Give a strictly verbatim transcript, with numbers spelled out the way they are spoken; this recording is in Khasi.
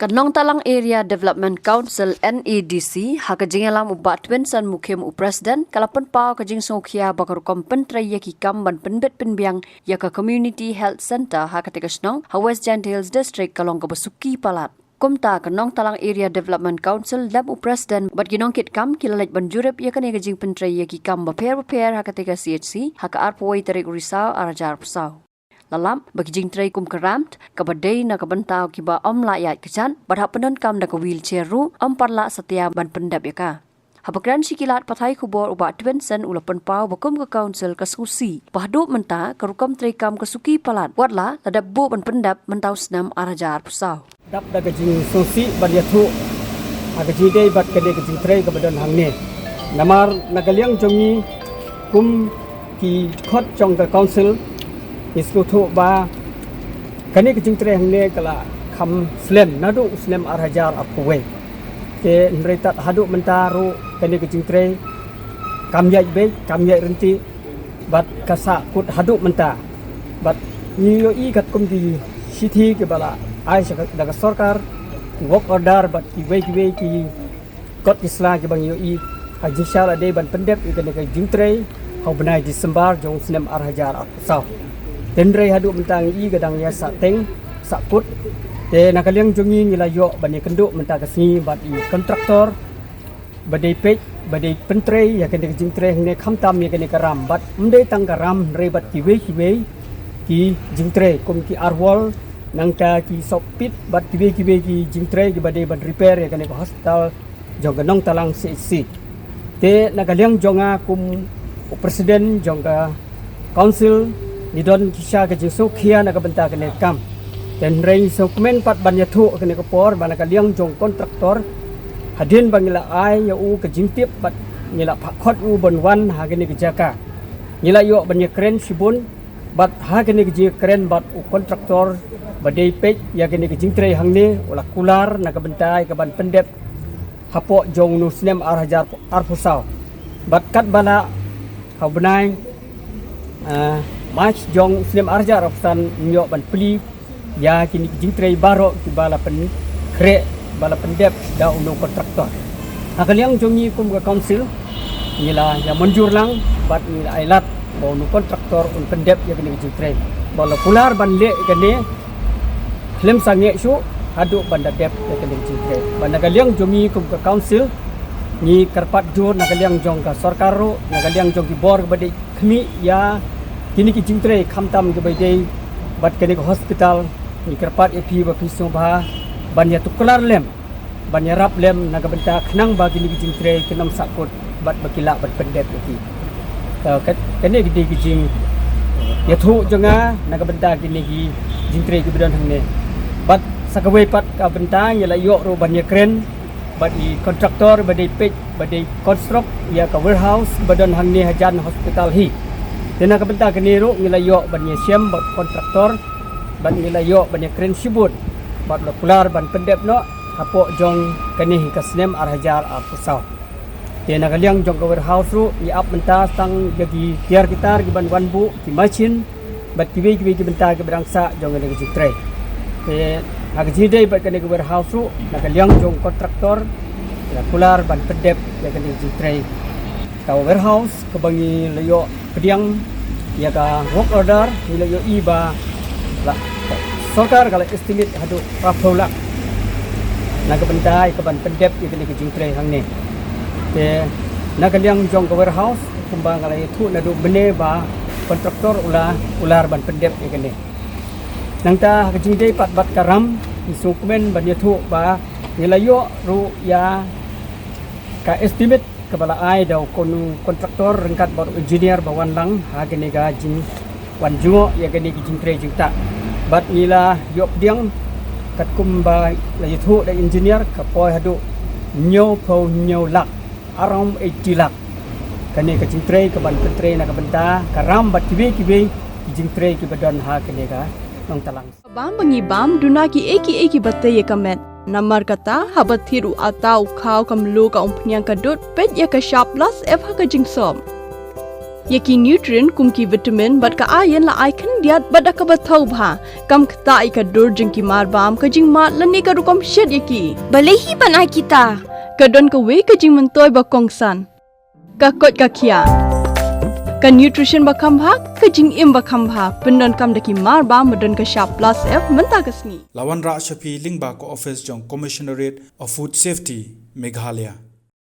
Ka Nongtalang Area Development Council, N A D C, ha ka jingïalam u Bah Twinson Mukhim, u President, ka la pynpaw ka jingsngewkhia ba ka rukom pyntrei ïa ki kam ban pynbit pynbiang ïa ka Community Health Centre ha katei ka shnong ha West Jaintia Hills District ka long kaba suki palat. Kumta ka Nongtalang Area Development Council, lem u President bad ki nongkitkam, ki la leit ban jurip ïa kane ka jingpyntrei ïa ki kam bapher bapher ha katei ka C H C ha ka arphew wei tarik u Risaw arhajar arphew saw. La lap ba ki jingtrei kum ka ramp kaba dei na ka bynta kiba ym lah ïaid kjat bad hap pyndonkam da ka wheelchair ruh, ym pat lah satia ban pyndep ïa ka. Haba kren sha ki lad pathai khubor, u Bah Twinson u la pynpaw ba kum ka Council ka sngewsih ba haduh mynta ka rukom treikam ka suki palat, watla la dep buh ban pyndep mynta u snem arhajar arphew saw. Dap da ka jingsngewsih ban ïathuh ha ka jingïadei bad kane ka jingtrei kaba don hangne. Namar na ka liang jong ngi kum ki dkhot jong ka Council, ngi sngewthuh ba kane ka jingtrei hangne ka la kham slem naduh u snem arhajar arphew wei. Te hynrei tad haduh mynta ruh kane ka jingtrei kam ïaid beit, kam ïaid ryntih, bad ka sahkut haduh mynta. Bad ngi ïohi katkum ki shithi kiba la ai sha ka, da ka sorkar, ki work order bad kiwei kiwei ki kot ki sla kiba ngi ïohi ha ka jingshah lade ban pyndep ïa kane ka jingtrei ha u bnai December jong u snem arhajar arphew saw. Te hynrei haduh mynta ngi i ka dang ïa sahteng sahkut. Te na ka liang jong ngi, ngi la ïoh ban ïakynduh mynta ka sngi bad i kontraktor ba dei peit, ba dei pyntrei ïa kane ka jingtrei hangne, khamtam ïa kane ka ramp. Bad ym dei tang ka ramp hynrei bad kiwei kiwei ki jingtrei kum ki arwall, nangta ki sohpit bad kiwei kiwei ki jingtrei kiba dei ban repair ïa kane ka hospital jong ka Nongtalang C H C. Te na ka liang jong nga kum u President jong ka Council, ngi don ki sha ka jingsngewkhia na ka bynta kane ka kam. Te hynrei ngi sngewkmen pat ban ïathuh kane ka por ba na ka liang jong kontraktor, hadien ba ngi la ai ïa u ka jingtip bad ngi la phah khot u ban wan ha kane ka jaka, ngi la ïoh ban ïakren shibun. Bad ha kane ka jingïakren bad u kontraktor ba dei peit ïa kane ka jingtrei hangne, u la kular na ka bynta ïa ka ban pyndep hapoh jong u snem arhajar arphew saw. Bad katba lah ha u bnai, ah, March jong u snem arhajar arphew san, ngi ïoh ban plie ïa kine ki jingtrei baroh kiba la pynkhreh, ba la pyndep da u nongkontraktor. Ha ka liang jong ngi kum ka Council, ngi la ïa mynjur lang bad ngi la ai lad ba u nongkontraktor un pyndep ïa kine ki jingtrei. Ba la kular ban leh ïa kane khlem sangeh shuh haduh ban da dep ïa kane ka jingtrei. Bad na ka liang jong ngi kum ka Council, ngi kyrpad jur na ka liang jong ka sorkar ruh, na ka liang jong ki bor ba dei khmih ïa kine ki jingtrei, khamtam kiba dei bad kane ka hospital. Ngi kyrpad ïa phi ba phin sngewbha ban ïa tuklar lem, ban ïarap lem na ka bynta khnang ba kine ki jingtrei kin ym sahkut bad ba ki lah ban pyndep ïa ki. Ka, ka, kane ka dei ka jingïathuh jong nga na ka bynta kine ki jingtrei kiba don hangne. Bad sa kawei pat ka bynta, ngi la ïoh ruh ban ïakren bad i kontraktor ba dei peit, ba dei construct ïa ka warehouse ba don hangne hajan hospital hi. Te na ka bynta kane ruh ngi la ïoh ban ïashem bad kontraktor bad ngi la ïoh ban ïakren shibun bad la kular ban pyndep noh hapoh jong kane hi ka snem arhajar arphew saw. Te na ka liang jong ka warehouse ruh ngi ap mynta tang ïa ki tiar ki tar ki ban wan buh ki machine bad kiwei kiwei ki bynta kiba dang sah jong kane ka jingtrei. Te ha ka jingïadei bad kane ka warehouse ruh, na ka liang jong kontraktor la kular ban pyndep ïa kane ka jingtrei. Ka warehouse kaba ngi la ïoh pdiang ïa ka work order, ngi la ïohi ba la, sorkar ka la estimate haduh arphew lak na ka bynta ïa ka ban pyndep ïa kane ka jingtrei hangne. Te na ka liang jong ka warehouse, kumba nga la ïathuh naduh mynne ba kontraktor u la kular ban pyndep ïa kane. Nangta ha ka jingïadei pat bad ka ramp, ngi sngewkmen ban ïathuh ba ngi la ïoh ruh ïa ka estimate kaba la ai da u kon-, kontraktor ryngkat bad u engineer ba wan lang ha kane ka jingwan jngoh ïa kane ka jingtrei jingktah. Bad ngi la ïoh pdiang katkum ba la ïathuh da engineer, ka poi haduh hynñiewphew hynñiew lak, around eighty lak. Kane ka jingtrei ka ban pyntrei na ka bynta ka ramp bad kiwei kiwei ki jingtrei kiba don ha kane ka Nongtalang. Bam ba ngi bam, duna kiei kiei kiba tei ïa ka met. Namar kata, haba thied u ata u khaw, ka mluh ka umphniang ka dud, peit ïa ka shap, la sep ha ka jingsop. Ïa ki nutrient kum ki vitamin bad ka iron la ai khyndiat bad da kaba thaw bha. Kam ktah ïa ka dur jong ki marbam, ka jingmad lane ka rukom shet ïa ki. Balei hi ban ai kita? Ka don kawei ka jingmyntoi ba kongsan. Ka koit ka khiah. Ka nutrition ba kham bha, ka jingim ba kham bha. Pyndonkam da ki marbam ba don ka shap plus F mynta ka sngi. La wanrah sha phi lyngba ka office jong Commissionerate of Food Safety, Meghalaya.